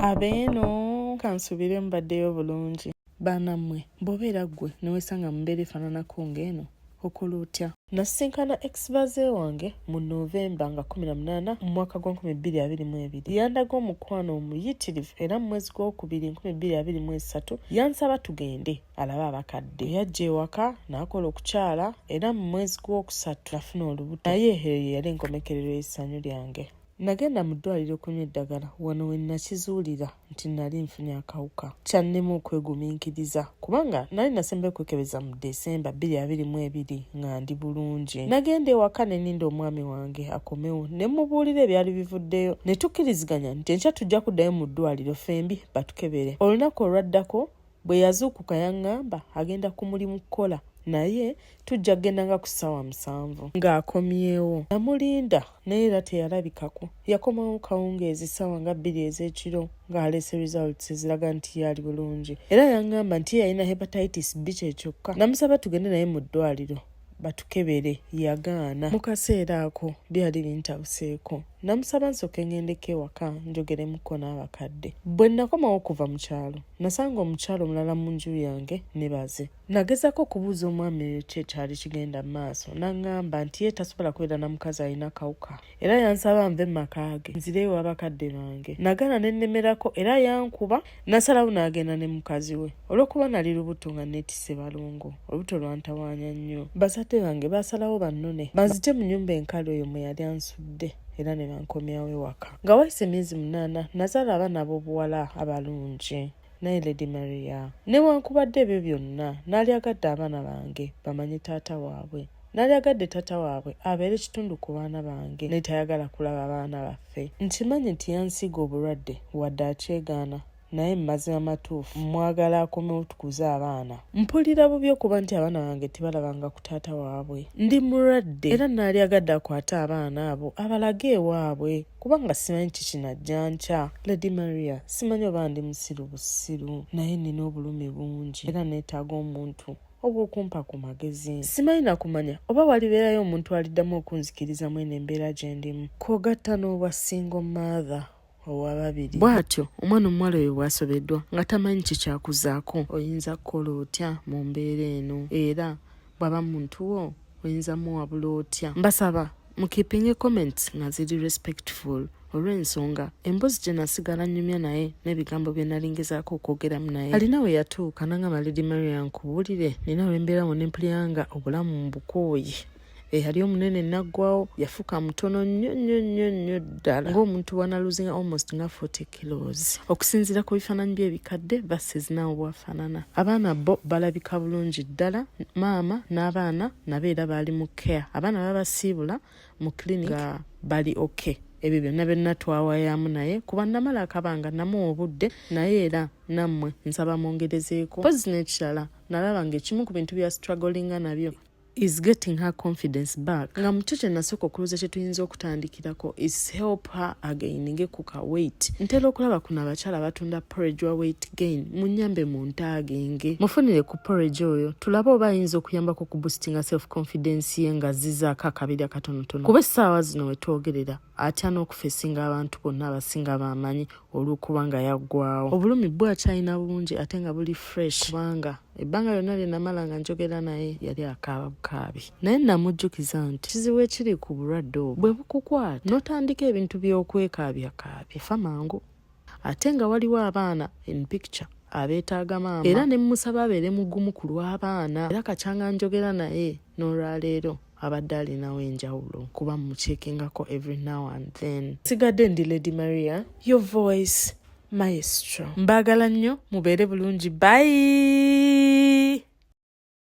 Abeeno kansubire mubaddeyo bulungi. Baana mmwe, bw'obeera ggwe ne weesanga mu mbeera efaananako ng'eno, okola otya? Nasisinkana ex-baze wange mu November nga 18 mu mwaka gwa 2022. Yandaga omukwano omuyitirivu era mu mwezi gw'okubiri 2023 yansaba tugende alabe abakadde. Yajja ewaka n'akola okukyala era mu mwezi gw'okusatu nafuna olubuto, naye eyo ye yali enkomekerero y'essanyu lyange. Nagenda mu ddwaliro okunywa eddagala, wano we nakizuulira nti nali nfunye akawuka. Kyannema okwegumiikiriza kubanga nali nasembayo okwekebeza mu December 2022 nga ndi bulungi. Nagenda ewaka ne nninda omwami wange akomewo ne mmubuulira ebyali bivuddeyo ne tukkiriziganya nti enkya tujja kuddayo mu ddwaliro ffembi batukebere. Olunaku olwaddako bwe yazuukuka yaŋŋamba agenda ku mulimu kukola naye tujja kugendanga ku ssaawa 7. Ng'akomyewo namulinda naye era teyalabikako. Yakomawo kawungeezi ssaawa nga 2 ez'ekiro ng'aleese results eziraga nti ye ali bulungi era yaŋŋamba nti ye yalina hepatitis B kye kyokka. Namusaba tugende naye mu ddwaliro batukebere, yagaana. Mu kaseera ako byali bintabuseeko. Namusaba nsooke ŋŋendeko ewaka njogeremukko n'abakadde. Bwe nakomawo okuva mu kyalo, nasanga omukyala omulala mu nju yange ne baze. Nagezaako okubuuza omwami oyo ki ekyali kigenda mu maaso, n'aŋŋamba nti ye tasobola kubeera na mukazi alina kawuka era yansaba nve mu maka ge nzireyo ew'abakadde bange. Nagaana ne nnemerako era yankuba n'asalawo n'agenda ne mukazi we. Olw'okuba nali lubuto nga neetisse balongo, olubuto lwantawaanya nnyo. Bazadde bange baasalawo bannone banzigye mu nnyumba enkalu eyo mwe yali ansudde era ne bankomyawo ewaka. Nga wayise emyezi 8 nazaala abaana ab'obuwala abalungi. Naye Lady Maria, newankubadde ebyo byonna, naalyagadde abaana bange bamanye taata waabwe. Naalyagadde taata waabwe abeere kitundu ku baana bange, naye tayagala kulaba baana baffe. Nkimanyi nti yansiiga obulwadde wadde akyegaana, naye mu mazima amatuufu mwagala akomewo tukuze abaana. Mpulira bubi okuba nti abaana bange tebalabanga ku taata waabwe. Ndi mulwadde era naalyagadde akwate abaana abo abalage ewaabwe kubanga simanyi kikinajja nkya. Lady Maria, simanyi oba ndi musiru busiru, naye nnina obulumi bungi era neetaaga omuntu obw'okumpa ku magezi. Simanyi na kumanya oba walibeerayo omuntu aliddamu okunzikiriza mu eno embeera gye ndimu, kw'ogatta n'obwa single mother owababiri. Bw'atyo omwana omuwala oyo bw'asobeddwa nga tamanyi kikyakuzaako. Oyinza kukola otya mu mbeera eno? Era bw'aba muntu wo oyinza muwabula otya? Mbasaba mukeepinge comments nga ziri respectful olw'ensonga emboozi gye nasigala nnyumya naye n'ebigambo bye nali ngezaako okwogeramu naye. Alina we yatuuka n'angamba, "Lady Maria, nkubuulire, nina we mbeera wo ne mpulira nga obulamu mbukooye." Eyali omunene naggwawo, yafuuka mutono nnyo nnyo nnyo nnyo ddala, ng'omuntu bw'analosinga almost nga 40 kilos okusinziira ku bifaananyi bye ebikadde versus naawe bw'afaanana. Abaana bo balabika bulungi ddala, maama n'abaana nabo era baali mu care. Abaana babasiibula mu clinic nga bali okay. Ebyo byonna byonna twawayamu naye kuba namala akabanga namuwa obudde, naye era nammwe nsaba mwongerezeeko. Mpozi n'ekirala, nalaba ng'ekimu ku bintu bya strugglinga nabyo is getting her confidence back, nga mukyo kye nasooka okulowooza kye tuyinza okutandikirako is help her againinge ku ka weight. Ntera okulaba kuno abakyala batunda porridge wa weight gain. Munyambe muntaagenge mufunire ku porridge oyo tulabe oba ayinza okuyambako okuboostinga self confidence ye nga azzizaako akabiri akatonotono, kuba essaawa zino wetwogerera atya n'okufesinga abantu bonna abasinga bamanyi olw'okuba nga yaggwawo. Obulumi bwe akyalina bungi ate nga buli fresh, kubanga ebbanga lyonna lye namala nga njogera naye yali akaaba bukaabi. Naye namujjukiza nti kizibu ekiri ku bulwadde obwo bwe bukukwata n'otandika ebintu by'okwekaabyakaabya, ofa mangu, ate nga waliwo abaana in picture abeetaaga maama. Era ne mmusaba abeere mugumu ku lw'abaana. Era kakyanga njogera naye n'olwaleero abadde alinawo enjawulo kuba muchekingako every now and then. Sigadde ndi Lady Maria, your voice maestro. Mbaagala nnyo, mubeere bulungi, bye.